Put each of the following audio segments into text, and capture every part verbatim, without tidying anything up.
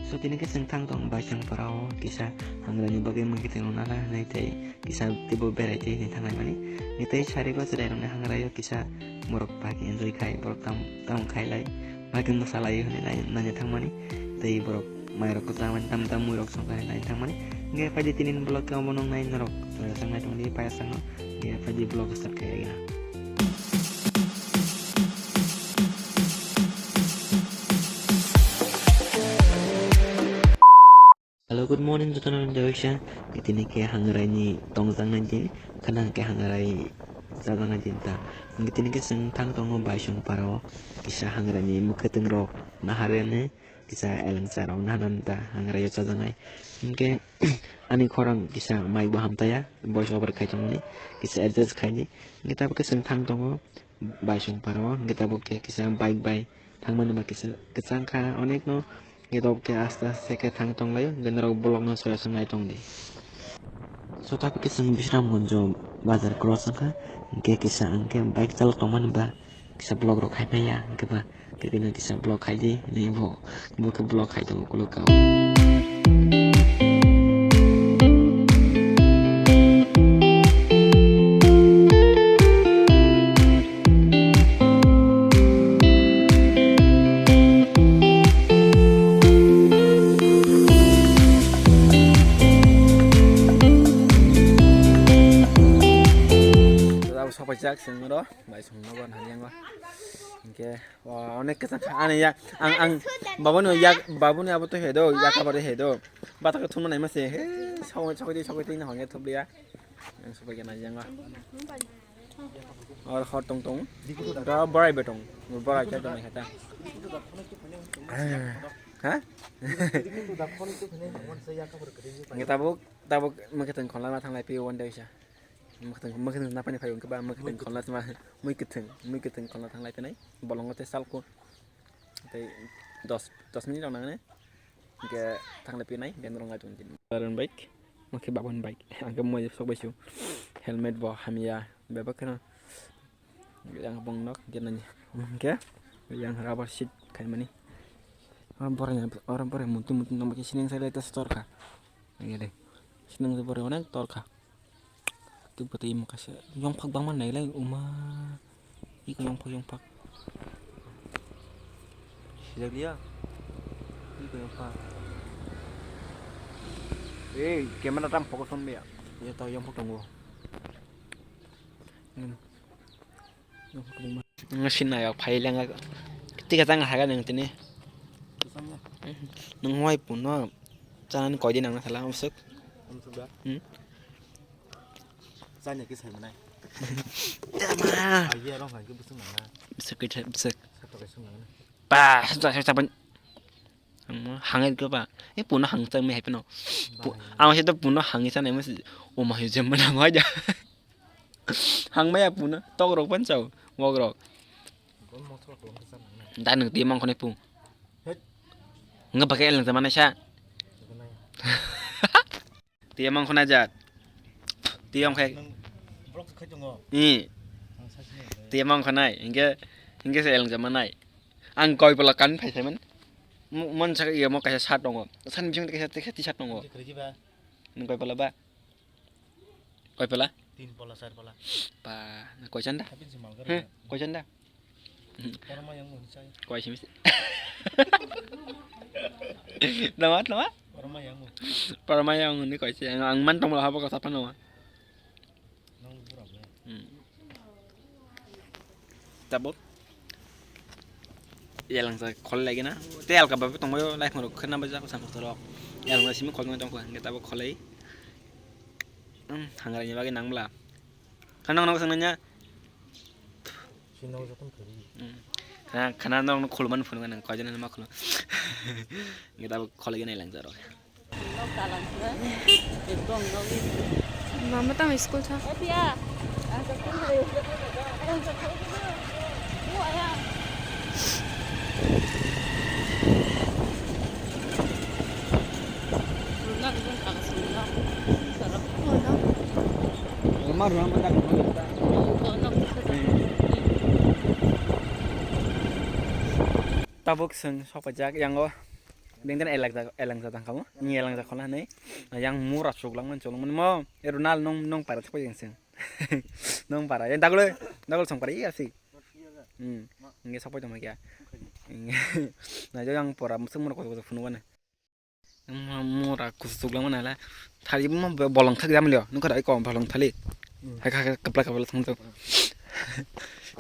So tini khe chwng thang tong Baisong para o kisa hangra ni bagwi mui khe tongna na hinwi tei kisa teibo berai twi hinwi thang lai mani. Tei sari go chwrai rok ni hangra o kisa borok bike enjoy khai borok tam tam khai lai bike mwsa lai hinwi nai nai thang mani. Tei borok mai rok kwchang mani tam tam mui rok song khai nai thang mani. Hingkhe phaidi tini ni vlog khe omo nung nai norok chwng nai tong di payasang no. Hingkhe phaidi vlog start khai ya. Hello, good morning, jotono ni dawisa. Tini khe hangrai ni tongjaknai din, khana khe hangrai chajaknai din ta. Tini khe chwng thang tongo Baisong para o, kisa hangrai ni mwkhwtwng rok naharani, kisa elengsa rok naharani ta hangrai o chajaknai. Hinkhe ani khorang kisa mic bo hamtaya, voice over khai tongmani, kisa adjust khai di. Hinkhe tabuk khe chwng thang tongo Baisong para o, hinkhe tabuk khe kisa bike bai thangmani ba kisa kwchang kha onek no. Hingke tabuk khe aste aste khe thang tong laio, hingke norok vlog no soya song nai tong di. So tabuk khe chwng Bisramganj bazar cross wngkha, hingke kisa ang khe bike chalok tongmani ba kisa vlog rok khai maya, hingke ba kisa vlog khai di, hinwi bo, bo khe vlog khai tongo ukuluk o. Abo sopaijak chwng oro, bai songno bo nang yango. Hinkhe, o, onek kwchang kha. Ani ya, ang, ang, babuni yak, babuni abo to hedo, yak abari hedo. Bata khe thumna naima se, he, sogwi, sogwi, sogwi, twi na hongya thubli ya. Ang sopaikha nai yango. Or hor tong tong. Da borai betong. Borai cha tong kha ta. Ha? Nge tabuk, tabuk mwkhwtwng khonla ma thanglai phi one day sa. Mwkhwtwng, mwkhwtwng na pani phai wngkhe ba mwkhwtwng khonla ma mui kwthwng, mui kwthwng khonla thanglai phinai. Bolongo tei salko. Tei dos, dos minute rok nangnai. Hingke thanglai phinai, hingke norok nai tong di. Baron bike, hingke babon bike. Hingke moi sok bai su. Helmet bo hamya, bebak kheno. Yang bong nok, hingke nani. Hingke yang rubber seat khaimani. Orang borok, orang borok mutu mutu nang baki sining sai lai ta store kha. Hingke dei. Sining borok onek tor kha. Tei bwtwi imo kaisa yongphak bangma nailai uma. Iko yongphak yongphak. Sijak liya. Iko yongphak. Ei, camera tam focus on biya. Ya tau yongphak tongo. Hmm. Yongphak bangma. Nang sinna yok phai lenga. Tiga tang haga nang tini. Nang hoi puno. Chanani koi din nang na sala, usuk. Usuk da? Hmm? Chanya khe sai manai. Tama. Aye, rong hai khe busuk nang na. Busuk khe busuk. Sato khe sung nang na. Ba, sa sa sa ban. Ang hangai khe ba. E puno hang chang me hai peno. Pu-, ang se to puno hangi sa nai mo. O ma hi jem mana mo ja. Hang maya puno. Tok rok pan chau. Wok rok. Da nang ti mang khone pung. Nga ba khe eleng sa manai sa. Tiya mang khonai jat. Tiya mang khai. Nang vlog khai tongo. I. Ang sa sini. Tiya mang khonai. Hingke, hingke se eleng jamanai. Ang koi pala kan phai saiman. Mo-, mon sa iya mo kaisa shirt tongo. San bising kaisa, kaisa t-shirt tongo. Hingke kwrwi ba? Nang koi pala ba? Koi pala? Tin pala, char pala. Pa, na koi chanda? Hapin se malgar. He, koi chanda? Parma yang mo chai. Koi simi. Nama, nama? Parma yang mo. Parma yang ni koi se. Ang, ang man tong la habo ka sapa nama? Nang bura mo. Hmm. Tabuk. Yalang sa khol lagi na. Te alka babu tong mo lai khoro khana baja ko sam khoro. Yalang simi khol tong ko. Nge tabuk kholai. Hmm, hangra ni bagi nang bla. Khana nang sang nanya. Sino jokhon khari. Hmm. Khana, khana nang khol man phun nang koi jana ma khol. Nge tabuk kholai nai lang jaro. Mama tamo school tha. Tabuk chwng sokphaijak yango. Bengdan elangja, elangja tangkha mo. Ni elangja khona hanai. Yang mura chuklangmani, chuklangmani mo. E Ronald nong, nong para thokoi yang sing. Nong para. Yang dagolo, dagolo song para iya si. Hmm. Nge sokoi tongma kya. Nge. Na jo yang pora musuk mura koso koso phunu wana. Mura kuchuk langma nala. Thari mo bolong thak jam lio. Nukha dai kom bolong thali. Hmm. Hai kha kha kapla kapla thang to.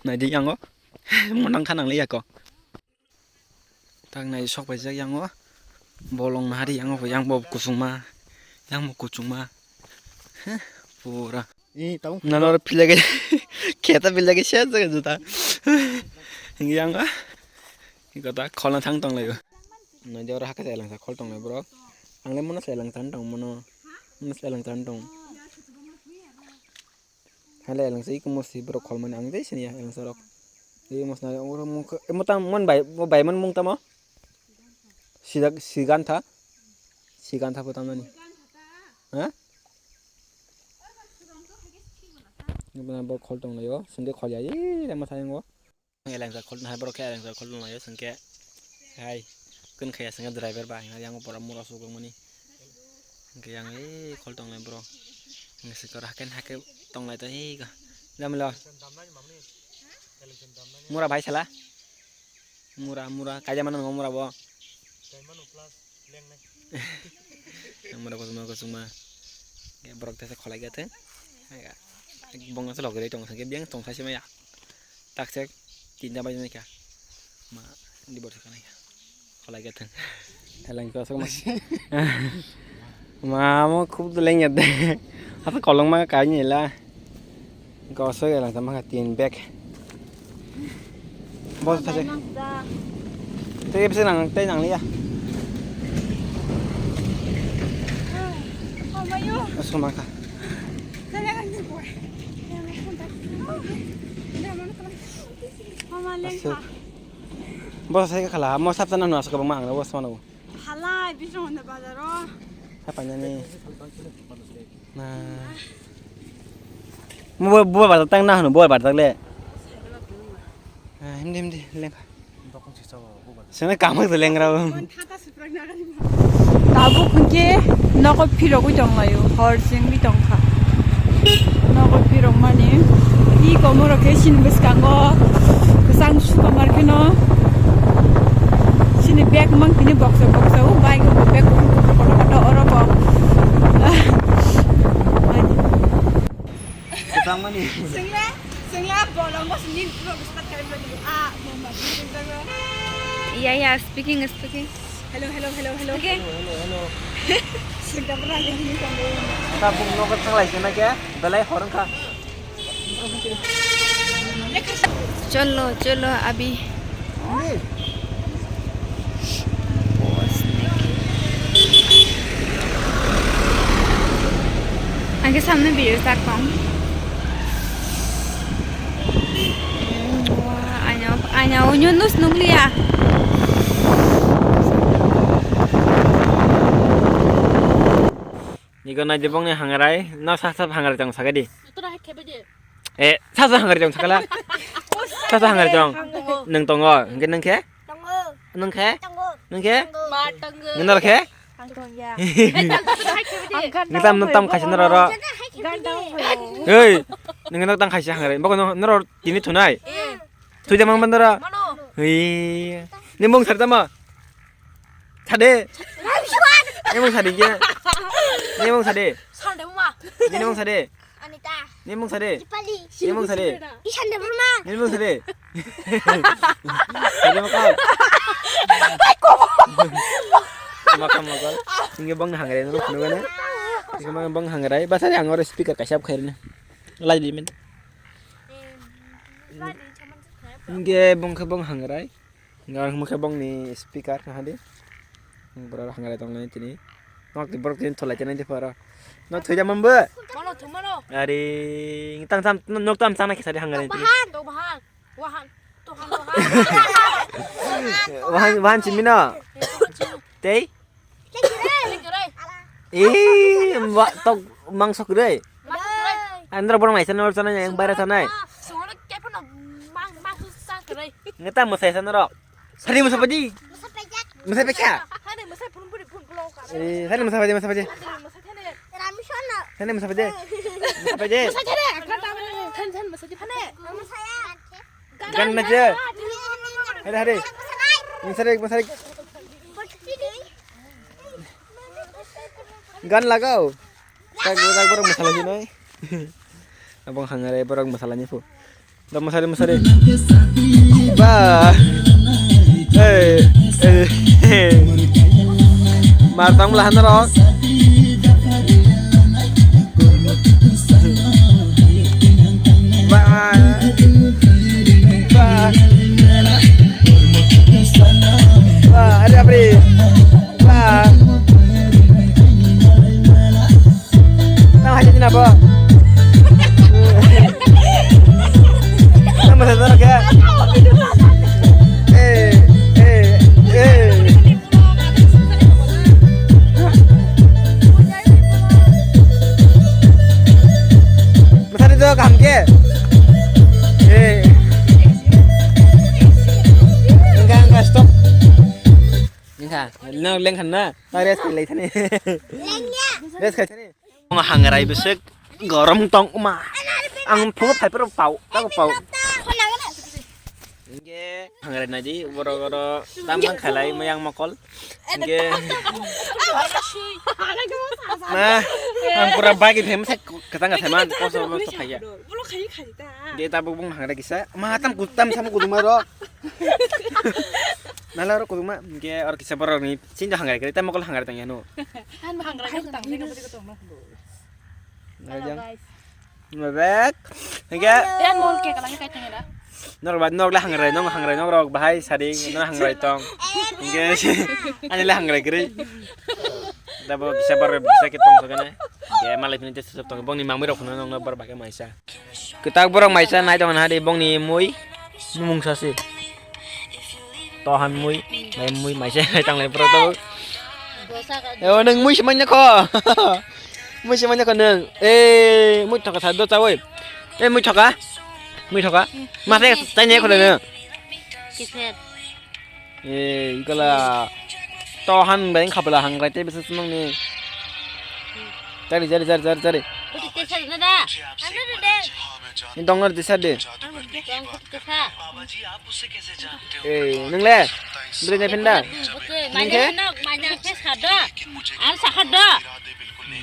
Nai di yango. Monang kha nang le yako. Tak nai sok bai jak yango. Bolong nahari yango bo yang bo kuchungma. Yang bo kuchungma. Heh, pura. Nalo philage kheta philage se jaga juta. Yang ah. Kota kholna thang tong layo. Nai jora hakhe elangsa khol tong lai bro. Ang le mono elangsa tong mono. Mono elangsa tong. Hale elangsa iko mosi bro khol mani ang dei sini ya elangsa rok. Imo sna oro mung imo tam mon bai bai mon mung tamo. Sidak sigantha. Sigantha po tamani. Ha? Ibuna bo khol tong layo, sengke khol ya, ee, lama sayang o. Elengsa khol nai borok khe elengsa khol tong layo, sengke. Hai, kun khaya sengke driver ba, yang pora mura sugong mani. Hingke yang, ee, khol tong lai borok. Hingke sikor haken hake tong lai to, ee, ka. Jamilo. Mura bai sala. Mura, mura, kaija mano mura bo. Mura kochoma, kochoma. Borok tesa kholai gate. Bongno se logri tong, sengke biyang tong saisi maya. Taksek tinta bai nai kha. Ma, di bor sakha nai kha. Kholai kha thang. Eleng ko sok ma. Ma, mo khub de leng yat de. Apa kolong ma kai ni la. Ko sok eleng sama kha tin bag. Bos thase. Te bisa nang, te nang liya. Oh, mayo. Sok ma kha. Mama lengkha. Bos sai khala, mo sap sana nua sokabang ma ang bos mano. Halai, bisong hwnda bazaro. Sap painani. Na. Mo bo bazar tang na hwno bo bazar le. Ah, hindi hindi lengkha. Sene kamak de lengra. Tabuk hwnkhe nogo phirogwi tonglaio, hor chengwi tongkha. Nogo phirokmani, i komorok khe chini bwskango kwchang sukamar kheno chini bag mang tini boksa boksa o bike o bag kotor kotor oro bo. Kwchangmani. Sengla, sengla bolongo sini vlog start khaimani. Ah, mama, sengla. Iya, iya, speaking, speaking. Hello, hello, hello, hello. Okay. Hello, hello, hello. Sengla pura yang ini kamu. Tabuk nogo thanglai kena kya? Belai hor wngkha. Cholo, cholo, abi. Ang khe samno video tak tong. Wah, anya, anya, unyo nus nukliya. Niko nai de bongni hangarai, no sa sa hangarai tong sakadi. Tora hai khebe de. Eh, sasa hangari tong sakala. Sasa hangari tong. Neng tongo, hingke neng khe? Tongo. Neng khe? Tongo. Neng khe? Ma tongo. Ngenor khe? Ang tong ya. Ngetam ngetam khaisi nororo. Gandang. Hei, neng ngetam khaisi hangari. Bako noror tini thunai. Eh. Thuja mang bandara. Mano. Hei. Ni mung sar tama. Sade. Ni mung sade kya? Ni mung sade. Sande ma. Ni mung sade. Anita. Ni mung sade. Dipali. Ni mung sade. Isan Debbarma. Ni mung sade. Sade makal. Makal makal. Inge bong hangre no kuno gana. Inge bong hangre. Basari angor speaker kasap khairne. Lai di men. Inge bong khe bong hangrai. Nang mukhe bongni speaker naha di. Borok hangrai tongnai tini. Nok ti borok tini tholai tini di paro. Nok thoi jama bo. Mano thumano. Ari tang tam nok tam chana kisa di hangrai tini. Bahan to bahan. Wahan. To han wahan. Wahan wahan chimino. Tei. Eh, tok mangso kwrwi. Andro borok naisa nor chana yang bara chanai. Ngeta mwsai sana rok. Sari mwsa padi. Mwsa pekha. Eh, sani masa paje, masa paje. Sani masa paje. Masa paje. Gan na je. Hare, hare. Masa re, masa re. Gan lagao. Tak, tak borok masa lagi noi. Abang hangare borok masa lagi pu. Da masari, masari. Ba. Eh, eh, eh. Mar tang bela hanaro. Ba. Ba. Ba, ari apri. Ba. Tang haji dina bo. Tang masa tang ke. Eh, eh, eh. Masa itu kaham ke? Eh. Enggak, enggak, stop. Enggak, no leng kan na. Tares ke lei thani. Res khai thani. Ang hangrai bwswk gorom tong ma. Ang phungo phai phuru pau, tago pau. Hingke hangrai nai di, borok oro tam tang khailai mayang mokol. Hingke na, ang pura bagi phai masa katang kathai man, koso koso phaiya. Hingke tabuk bung hangrai kisa, ma tam kutam sam kutum aro. Nala oro kutum ma, hingke oro kisa borok ni sinjo hangrai kari, tam mokol hangrai tang yanu. Hangrai tang. Hello, guys. Mabek. Hingke. Yan mol ke kalang kai tengera. Norok ba, norok le hangrai, nong hangrai, norok bahai sari, nong hangrai tong. Hingke, ani le hangrai gri. Da bo bisa bar bisa ke tong sokana. Hingke, malai pini tes tong, bongni mamui rok khuna nong bar bake maisa. Kitak borok maisa nai tong na hari, bongni mui, mumung sasi. Tohan mui, mai mui, mai se, mai tanglai borok to. Dosa ka. Eo, nung mui se manya ko. Mui se manya ko nung. Eh, mui thoka sa do cha oi. Eh, mui thoka. Mui thoka. Ma se, tai ne ko le nung. Kiset. Eh, ikola. Tohan bai khapla hangrai te bisa sunung ni. Jari, jari, jari, jari, jari. Uti te sa na da. Ando de. Ni dongor disa de. Ang dong uti te sa. Eh, nung le? Beri ne pinda. Oke, manya nok, manya ke sa da. Ang sa da.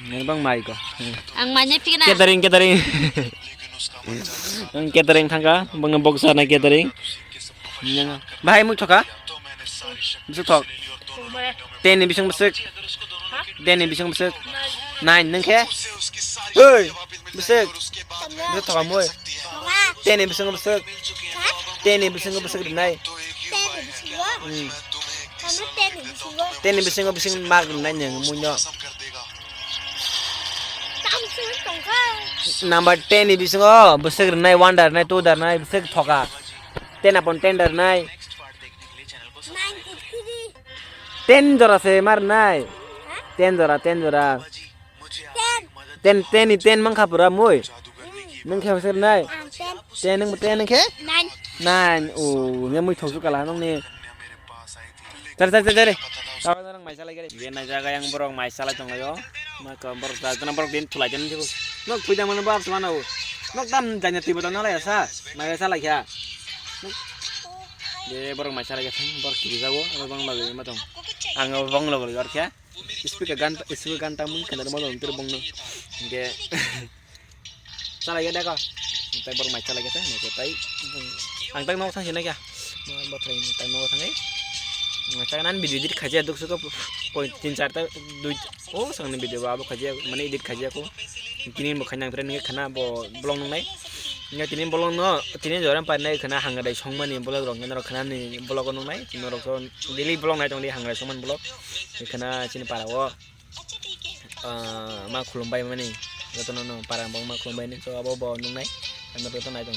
Ni bang mai ko. Ang manya pina. Catering, catering. Ang catering thangka, bang box na catering. Bahai mui thoka. Bisa thok. Ten ni bising bwswk. Ten ni bising bwswk. Nine nung khe? Oi, bwswk. Bwswk thoka mui. Ten ni bising bwswk. Ten ni bising bwswk rinai. Hmm. Ten ni bising bwswk mark rinai nung mui no. Number ten ni bisingo bwswk rinai, one da rinai, two da rinai, bwswk thoka. Ten upon ten da rinai. Ten jora se ma rinai. Ten jora, ten jora. Ten, ten ni ten mankha pura mui. Nung khe bwswk rinai? Ten, nung ten nung khe? Nine. O, nge mui thoksu kala nung ni. Chare, chare, chare, chare. Tao nang mai salai gari. Ge nai jaga yang borok mai salai tong laio. Ma ka borok da jana borok din thulai jan jibo. Nok phuida mano bar sumana o. Nok dam janya tibo tong nalai sa. Mai salai kha. Ge borok mai salai kha borok kiri jago. Abo bang lagi ma tong. Ang abo bang lagi or kha. Speaker gan, speaker gan tamung kana mo dong ter bong no. Ge. Chalai ya deko. Tai borok mai chalai ya tang, tai ang tak nok thang sini kya. Bo thai tak nok thang ai. Chak nan video edit khaja duk suka point tin char ta dui. Oh, sang ni video ba bo khaja mane edit khaja ko. Tini bo khaina pre ni khana bo blog nung nai. Nga tini blog no tini joram pa nai khana hanga dai song mani blog rok nai rok khana ni blog nung nai. Tini rok daily blog nai tong di hanga dai song man blog. Khana chini para o. Ah, ma khulumbai mani jotono no para bong ma khulumbai ni so abo bo nungnai ano joto nai tong.